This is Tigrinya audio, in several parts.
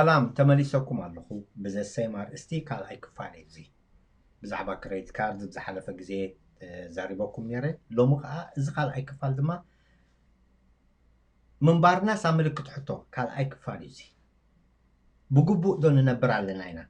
ሰላም፣ ተመሊሰኩም ኣለኹ። ብዘሰይም ኣርእስቲ ካልኣይ ክፋል እዩ እዚ። ብዛዕባ ክሬዲት ካርድ ብዝሓለፈ ግዜ ተዛሪበኩም ነይረ። ሎሚ ከዓ እዚ ካልኣይ ክፋል ድማ ምንባርናስ ኣብ ምልክት ሕቶ ካልኣይ ክፋል እዩ እዚ። ብግቡእ ዶ ንነብር ኣለና ኢና?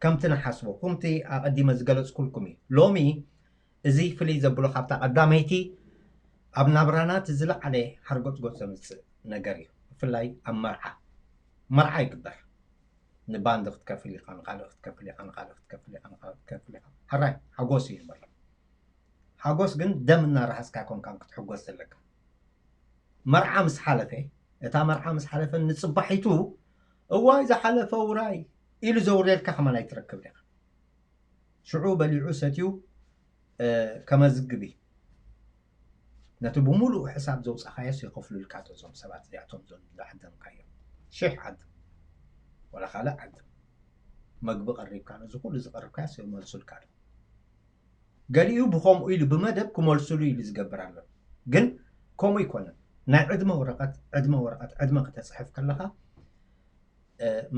ከምቲ ንሓስቦ፣ ከምቲ ኣቐዲመ ዝገለጽኩልኩም እዩ። ሎሚ እዚ ፍልይ ዘብሎ ካብታ ቀዳመይቲ ኣብ ናብራና እቲ ዝለዓለ ሓርጎጽጎጽ ዘምጽእ ነገር እዩ። ብፍላይ ኣብ መርዓ፣ መርዓ ይግበር። ንባንድ ክትከፍል ኢኻ፣ ንኻልእ ክትከፍል ኢኻ፣ ንኻልእ ክትከፍል ኢኻ፣ ንኻልእ ክትከፍል ኢኻ። ሕራይ ሓጎስ እዩ ንበሎ። ሓጎስ ግን ደም እናረሃስካ ኣይኮንካን ክትሕጎስ ዘለካ። መርዓ ምስ ሓለፈ፣ እታ መርዓ ምስ ሓለፈ ንጽባሒቱ እዋይ ዝሓለፈ ውራይ ኢሉ ዘውርየልካ ከማን ኣይትረክብ ኢኻ። ሽዑ በሊዑ ሰትዩ ከመዝግብ እዩ። ነቲ ብምሉእ ሕሳብ ዘውፃእካዮስ ይኸፍሉልካ ዶ እዞም ሰባት እዚኣቶም ዞም ዝዓደምካዮም? ሽሕ ዓድም ወላ ካልእ ዓድም መግቢ ቀሪብካ ነዚ ኩሉ ዝቐርብካዮስ ይመልሱልካ ዶ? ገሊኡ ብኸምኡ ኢሉ ብመደብ ክመልሱሉ ኢሉ ዝገብር ኣሎ። ግን ከምኡ ኣይኮነን። ናይ ዕድመ ወረቐት ዕድመ ወረቐት ዕድመ ክተፅሕፍ ከለኻ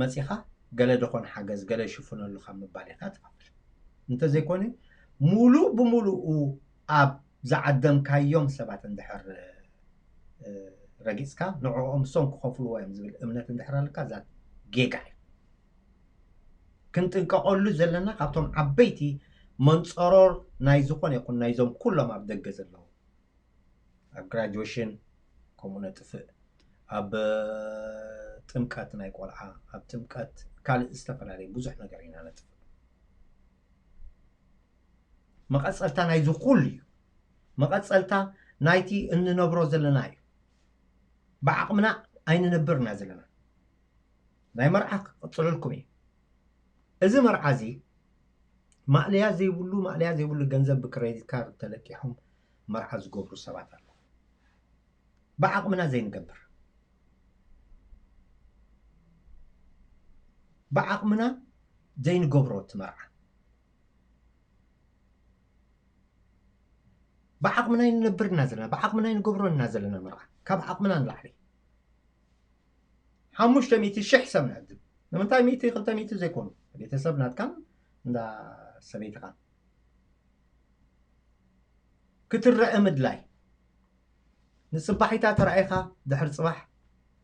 መፂኻ ገለ ደኾን ሓገዝ ገለ ይሽፍነሉ ካብ ምባል ኢኻ ትኸፍል። እንተዘይኮነ ሙሉእ ብሙሉኡ ኣብ ዝዓደምካዮም ሰባት እንድሕር ረጊፅካ ንዕኦም እሶም ክኸፍልዎ እዮም ዝብል እምነት እንድሕር ኣለካ እዛ ጌጋ እዩ። ክንጥንቀቐሉ ዘለና ካብቶም ዓበይቲ መንፀሮር ናይ ዝኾነ ይኹን ናይዞም ኩሎም ኣብ ደገ ዘለዉ ኣብ ግራጁዌሽን ከምኡ ነጥፍእ፣ ኣብ ጥምቀት ናይ ቆልዓ፣ ኣብ ጥምቀት ካልእ ዝተፈላለየ ብዙሕ ነገር ኢና ነጥፍእ። መቐፀልታ ናይዚ ኩሉ እዩ። መቐፀልታ ናይቲ እንነብሮ ዘለና እዩ። ብዓቕምና ኣይንነብር ኢና ዘለና። ናይ መርዓ ክቕፅለልኩም እዩ። እዚ መርዓ እዚ ማእለያ ዘይብሉ ማእለያ ዘይብሉ ገንዘብ ብክሬዲት ካርድ ተለቂሖም መርዓ ዝገብሩ ሰባት ኣለዉ። ብዓቕምና ዘይንገብር ብዓቕምና ዘይንገብሮ እቲ መርዓ ብዓቕምና ይንነብር ኢና ዘለና ብዓቕምና ይንገብሮ ኢና ዘለና መርዓ ካብ ዓቕምና ንላዕሊ ሓሙሽተ ሚእቲ ሽሕ ሰብ ንዕድም ንምንታይ ሚእቲ ክልተ ሚእቲ ዘይኮኑ ቤተሰብ ናትካን እንዳ ሰበይትኻን ክትረአ ምድላይ ንፅባሒታ ተራኢኻ ድሕሪ ፅባሕ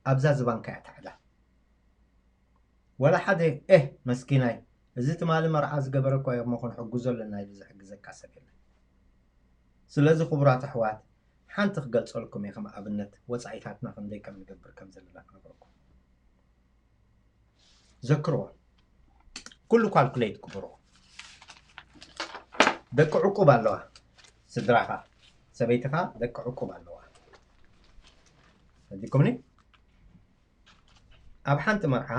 ኣብዛ ዝባንካ እያ ትዕዳ ወላ ሓደ ኤህ መስኪናይ እዚ ትማሊ መርዓ ዝገበረ እኳ እሞ ክንሕግዞ ኣለና ኢሉ ዝሕግዘካ ሰብ የለን ስለዚ ክቡራት ኣሕዋት ሓንቲ ክገልፀልኩም እየ ከም ኣብነት ወፃኢታትና ክንደይ ከም ንገብር ከም ዘለና ክነግረኩም ዘክርዎ ኩሉ ካልኩሌት ግበርዎ ደቂ ዕቁብ ኣለዋ ስድራኻ ሰበይትኻ ደቂ ዕቁብ ኣለዋ ፈዲኩምኒ ኣብ ሓንቲ መርዓ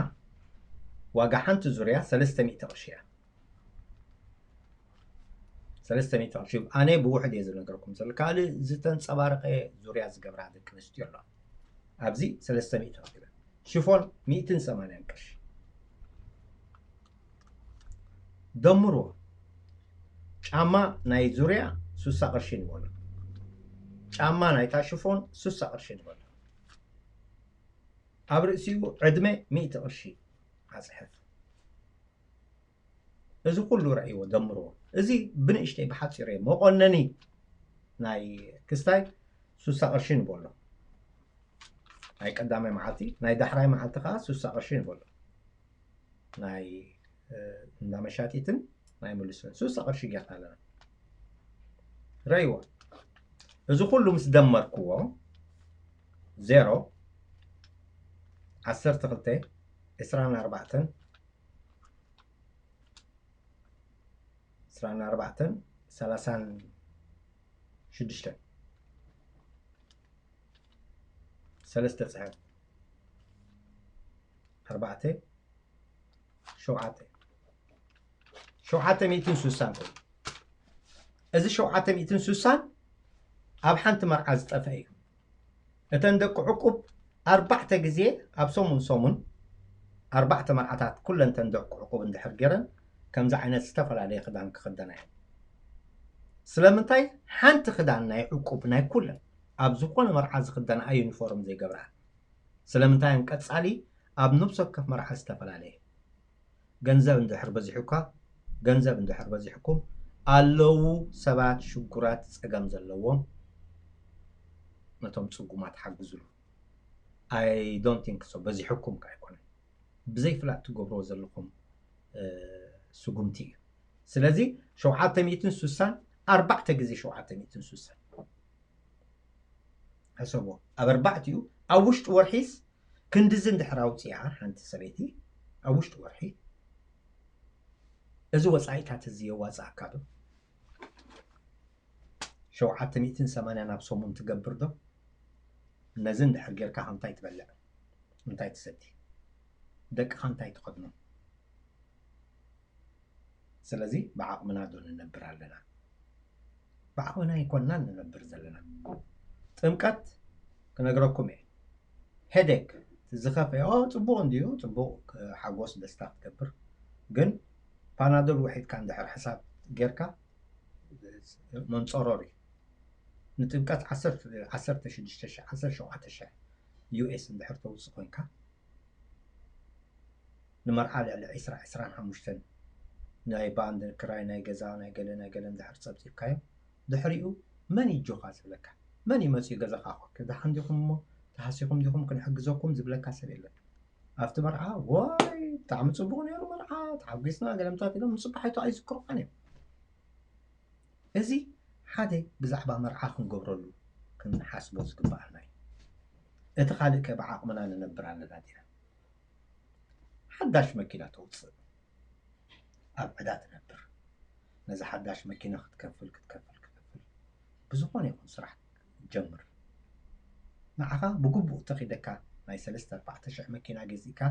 ዋጋ ሓንቲ ዙርያ ሰለስተ ሚእቲ ቅርሺ እያ ሰለስተ ሚእቲ ቅርሺ ኣነ ብውሕድ እየ ዝነገርኩም ዘሎ ካልእ ዝተንፀባረቐ ዙርያ ዝገብራ ደቂ ኣንስትዮ ኣለዋ ኣብዚ ሰለስተ ሚእቲ ቅርሺ ሽፎን ሚእትን ሰማንያን ቅርሺ ደምርዎ ጫማ ናይ ዙርያ ሱሳ ቅርሺ ንበሎ ጫማ ናይታ ሽፎን ሱሳ ቅርሺ ንበሎ ኣብ ርእሲኡ ዕድመ ሚእቲ ቅርሺ ኣፅሕፍ እዚ ኩሉ ረእይዎ ደምርዎ እዚ ብንእሽተይ ብሓፂሩ እየ መቆነኒ ናይ ክስታይ ሱሳ ቅርሺ ንበሎ ናይ ቀዳማይ መዓልቲ ናይ ዳሕራይ መዓልቲ ከዓ ሱሳ ቅርሺ ንበሎ ናይ እንዳ መሻጢትን ናይ ምልሱን ሱሳ ቅርሺ ጌርና ኣለና ረእይዎ እዚ ኩሉ ምስ ደመርክዎ ዜሮ ዓሰርተ ክልተ ዕስራን ኣርባዕተን ዕስራን ኣርባዕተን ሰላሳን ሽዱሽተን ሰለስተ ፅሕፍ ኣርባዕተ ሸውዓተ ሸውዓተ ሚእትን ሱሳን ኮይኑ እዚ ሸውዓተ ሚእትን ሱሳን ኣብ ሓንቲ መርዓ ዝጠፍአ እዩ እተን ደቂ ዕቁብ ኣርባዕተ ግዜ ኣብ ሰሙን ሰሙን ኣርባዕተ መርዓታት ኩለን ተን ደቂ ዕቁብ እንድሕር ገይረን ከምዚ ዓይነት ዝተፈላለየ ክዳን ክኽደና እየን። ስለምንታይ ሓንቲ ክዳን ናይ ዕቁብ ናይ ኩለን ኣብ ዝኾነ መርዓ ዝኽደንኣ ዩኒፎርም ዘይገብራ? ስለምንታይ እየን ቀጻሊ ኣብ ነብሲ ወከፍ መርዓ ዝተፈላለየ። ገንዘብ እንድሕር በዚሑካ፣ ገንዘብ እንድሕር በዚሕኩም፣ ኣለዉ ሰባት ሽጉራት ጸገም ዘለዎም ነቶም ጽጉማት ሓግዙሉ። I don't think so። በዚሑኩም ከ ኣይኮነን። ብዘይፍላጥ ትገብርዎ ዘለኹም፣ እ፣ ስጉምቲ እዩ። ስለዚ ሸውዓተ ሚእትን ስሳን ኣርባዕተ ግዜ ሸውዓተ ሚእትን ስሳን ሕሰቦ። ኣብ ኣርባዕቲኡ ኣብ ውሽጢ ወርሒስ ክንድዚ እንድሕር ኣውፂኣ ሓንቲ ሰበይቲ ኣብ ውሽጢ ወርሒ፣ እዚ ወፃኢታት እዚ የዋፅኣካ ዶ? ሸውዓተ ሚእትን ሰማንያ ናብ ሰሙን ትገብር ዶ? ነዚ እንድሕር ጌርካ እንታይ ትበልዕ? እንታይ ትሰቲ? ደቅኻ እንታይ ትኸድኖም? ስለዚ ብዓቕምና ዶ ንነብር ኣለና? ብዓቕምና ኣይኮንናን ንነብር ዘለና። ጥምቀት ክነግረኩም እየ። ሄዴክ ዝኸፈ፣ ኦ፣ ጽቡቕ እንድዩ፣ ጽቡቕ፣ ሓጎስ ደስታ ክትገብር። ግን ፓናዶል ውሒድካ እንድሕር ሕሳብ ጌርካ መንጸሮር እዩ። ንጥምቀት ዓሰርተ፣ ዓሰርተ ሽዱሽተ ሽሕ፣ ዓሰርተ ሸውዓተ ሽሕ ዩ ኤስ እንድሕር ተውጽእ ኮንካ፣ ንመርዓ ልዕሊ ዒስራ፣ ዒስራን ሓሙሽተን ናይ ባንድ ክራይ፣ ናይ ገዛ፣ ናይ ገለ፣ ናይ ገለ እንድሕር ጸብጺብካዮ፣ ድሕሪኡ መን ይጆኻ ዝብለካ? መን ይመጽኡ ገዛኻ? ኮ ደሓን ዲኹም እሞ ተሃሲኹም ዲኹም ክንሕግዘኩም ዝብለካ ሰብ የለን። ኣብቲ መርዓ፣ ዋይ፣ ብጣዕሚ ጽቡቕ ነይሩ መርዓ፣ ተሓጒስና፣ ገለምታት ኢሎም ንጽባሒቱ ኣይዝክሩኻን እዮም። እዚ ሓደ ብዛዕባ መርዓ ክንገብረሉ ክንሓስቦ ዝግብኣና እዩ። እቲ ካልእ ከ ብዓቕምና ንነብር ኣለና ዲና? ሓዳሽ መኪና ተውፅእ፣ ኣብ ዕዳ ትነብር። ነዚ ሓዳሽ መኪና ክትከፍል፣ ክትከፍል፣ ክትከፍል፣ ብዝኾነ ይኹን ስራሕ ጀምር። ንዓኻ ብግቡእ ተኺደካ ናይ ሰለስተ ኣርባዕተ ሽሕ መኪና ገዚእካ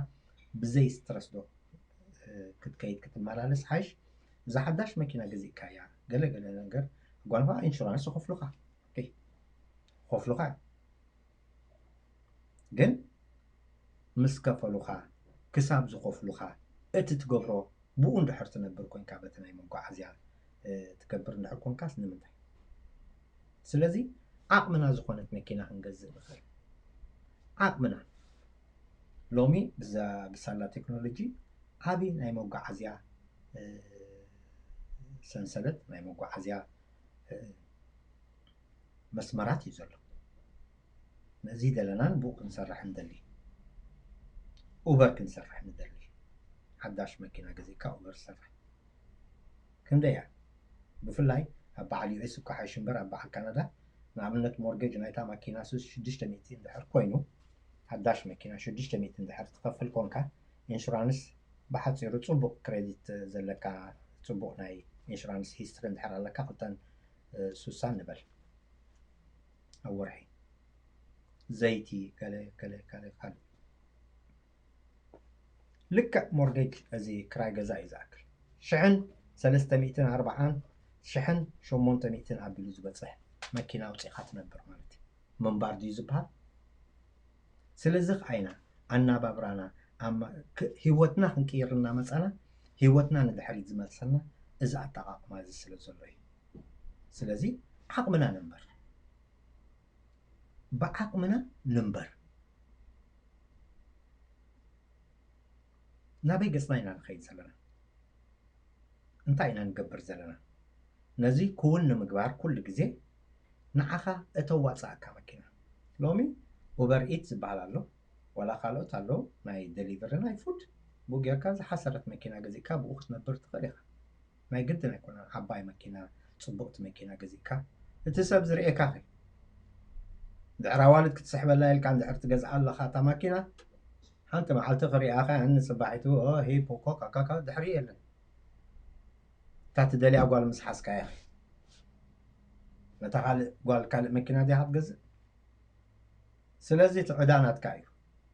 ብዘይ ስትረስ ዶ፣ እ፣ ክትከይድ ክትመላለስ ሓይሽ። እዛ ሓዳሽ መኪና ገዚእካያ፣ ገለ ገለ ነገር፣ ጓልኻ ኢንሹራንስ ይኸፍሉኻ። ኦኬ፣ ይኸፍሉኻ እዮም። ግን ምስ ከፈሉኻ፣ ክሳብ ዝኸፍሉኻ፣ እቲ ትገብሮ ብኡ እንድሕር ትነብር ኮንካ፣ በቲ ናይ መጓዓዝያ፣ እ፣ ትገብር እንድሕር ኮንካስ ንምንታይ? ስለዚ ዓቕምና ዝኾነት መኪና ክንገዝእ ንኽእል። ዓቕምና ሎሚ ብዛ-፣ ብሳላ ቴክኖሎጂ ዓቢ ናይ መጓዓዝያ፣ እ፣ ሰንሰለት፣ ናይ መጓዓዝያ፣ እ፣ መስመራት እዩ ዘሎ። ነዚ ደለናን ብኡ ክንሰርሕ ንደሊ። ኡበር ክንሰርሕ ንደሊ። ሓዳሽ መኪና ገዚእካ ኡበር ሰርሕ። ክንደይ እያ? ብፍላይ ኣብ በዓል ዩ ኤስ እኳ ሓይሽ እምበር ኣብ በዓል ካናዳ፣ ንኣብነት ሞርጌጅ ናይታ ማኪና ሱ ሽዱሽተ ሚእቲ እንድሕር ኮይኑ፣ ሓዳሽ መኪና ሽዱሽተ ሚእቲ እንድሕር ትኸፍል ኮንካ፣ ኢንሹራንስ ብሓፂሩ ፅቡቕ ክሬዲት ዘለካ፣ ፅቡቕ ናይ ኢንሹራንስ ሂስትሪ እንድሕር ኣለካ፣ ክልተን፣ እ፣ ስሳን ንበል ኣብ ወርሒ። ዘይቲ፣ ገለ፣ ገለ፣ ገለ ካልእ። ልክዕ ሞርጌጅ እዚ ክራይ ገዛ እዩ ዝኣክል። ሽሕን ሰለስተ ሚእትን ኣርባዓን፣ ሽሕን ሸሞንተ ሚእትን ኣቢሉ ዝበጽሕ መኪና ኣውጺእኻ ትነብር ማለት እዩ። ምንባር ድዩ ዝበሃል? ስለዚ ከኣ ኢና ኣናባብራና፣ ኣማ-፣ ክ-፣ ህይወትና ክንቅይር እናመጻና፣ ህይወትና ንድሕሪት ዝመልሰና እዚ ኣጠቓቕማ እዚ ስለ ዘሎ እዩ። ስለዚ ዓቕምና ንንበር። ብዓቕምና ንንበር። ናበይ ገጽና ኢና ንኸይድ ዘለና? እንታይ ኢና ንገብር ዘለና? ነዚ ክውን ንምግባር ኩሉ ግዜ ንዓኻ እተዋጽኣካ መኪና። ሎሚ ኡበር ኢት ዝበሃል ኣሎ፣ ዋላ ካልኦት ኣለዉ፣ ናይ ደሊቨሪ፣ ናይ ፉድ። ብኡ ጌርካ ዝሓሰረት መኪና ገዚእካ ብኡ ክትነብር ትኽእል ኢኻ። ናይ ግድን ኣይኮነን ዓባይ መኪና፣ ጽቡቕቲ መኪና ገዚእካ እቲ ሰብ ዝርእየካ ኸ? ድሕሪ ኣዋልድ ክትስሕበላ ኢልካ እንድሕር ትገዝኣ ኣለኻ እታ ማኪና፣ ሓንቲ መዓልቲ ክርእያ ኸ ንጽባሒቱ፣ ኦ፣ ሂፕ፣ ኮካ፣ ካካ፣ ድሕሪ የለን። እታ ትደልያ ጓል ምስ ሓዝካያ ኸ? ነታ ካልእ ጓል ካልእ መኪና ድያ ክትገዝእ? ስለዚ እቲ ዕዳ ናትካ እዩ።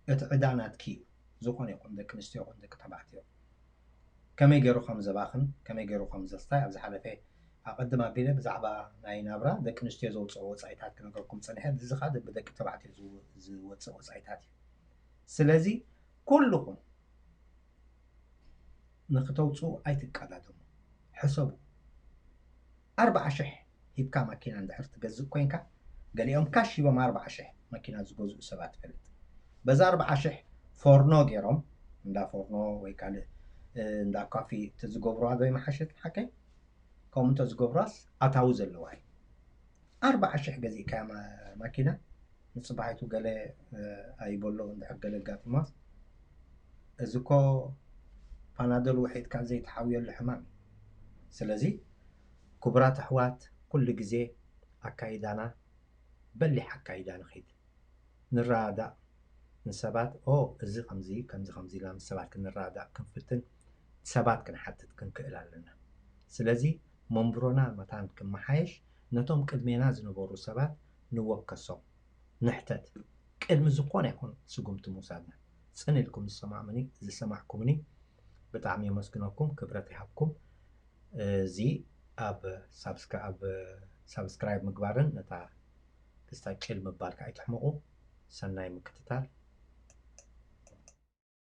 እቲ ዕዳ ናትኪ እዩ። ዝኾነ ይኹን ደቂ ኣንስትዮ ይኹን ደቂ ተባዕትዮ። ከመይ ገይሩ ከም ዘባኽን፣ ከመይ ገይሩ ከም ዘስታይ ኣብ ዝሓለፈ ኣቐድም ኣቢለ ብዛዕባ ናይ ናብራ ደቂ ኣንስትዮ ዘውፅኦ ወፃኢታት ክነገርኩም ፀኒሐ። እዚ ኸኣ ብደቂ ተባዕትዮ ዝወ-፣ ዝወፅእ ወፃኢታት እዩ። ስለዚ ኩልኹም ንክተውፅኡ ኣይትቀዳደሙ። ሕሰቡ። ኣርብዓ ሽሕ ሂብካ ማኪና እንድሕር ትገዝእ ኮንካ፣ ገሊኦም ካሽ ሂቦም ኣርብዓ ሽሕ ማኪና ዝገዝኡ ሰባት እፈልጥ። በዛ ኣርብዓ ሽሕ ፎርኖ ገይሮም፣ እንዳ ፎርኖ ወይ ካልእ እንዳ ካፊ እንተዝገብሩዋ ዶ ይመሓሸት ሓቀይ? ከምኡ እንተዝገብሩዋስ ኣታዊ ዘለዋ እዩ። ኣርባዓ ሽሕ ገዚእካያ ማኪና ንፅባሒቱ ገለ ኣይበሎ እንድሕር ገለ ኣጋጢማስ፣ እዚ እኮ ፓናዶል ውሒጥካ ዘይትሓውየሉ ሕማም እዩ። ስለዚ ክቡራት ኣሕዋት፣ ኩሉ ግዜ ኣካይዳና በሊሕ ኣካይዳ ንኺድ፣ ንረዳዳእ። ንሰባት ኦ እዚ ከምዚ ከምዚ ከምዚ ኢልና ምስ ሰባት ክንረዳዳእ ክንፍትን፣ ሰባት ክንሓትት ክንክእል ኣለና። ስለዚ መንብሮና መታን ክመሓየሽ ነቶም ቅድሜና ዝነበሩ ሰባት ንወከሶም፣ ንሕተት። ቅድሚ ዝኾነ ይኹን ስጉምቲ ምውሳድና ጽን ኢልኩም ዝሰማዕሙኒ ዝሰማዕኩምኒ ብጣዕሚ የመስግነኩም፣ ክብረት ይሃብኩም። እዚ ኣብ ሳብስክራይብ ምግባርን ነታ ክስታይ ጭል ምባል ከዓ ኣይትሕመቑ። ሰናይ ምክትታል።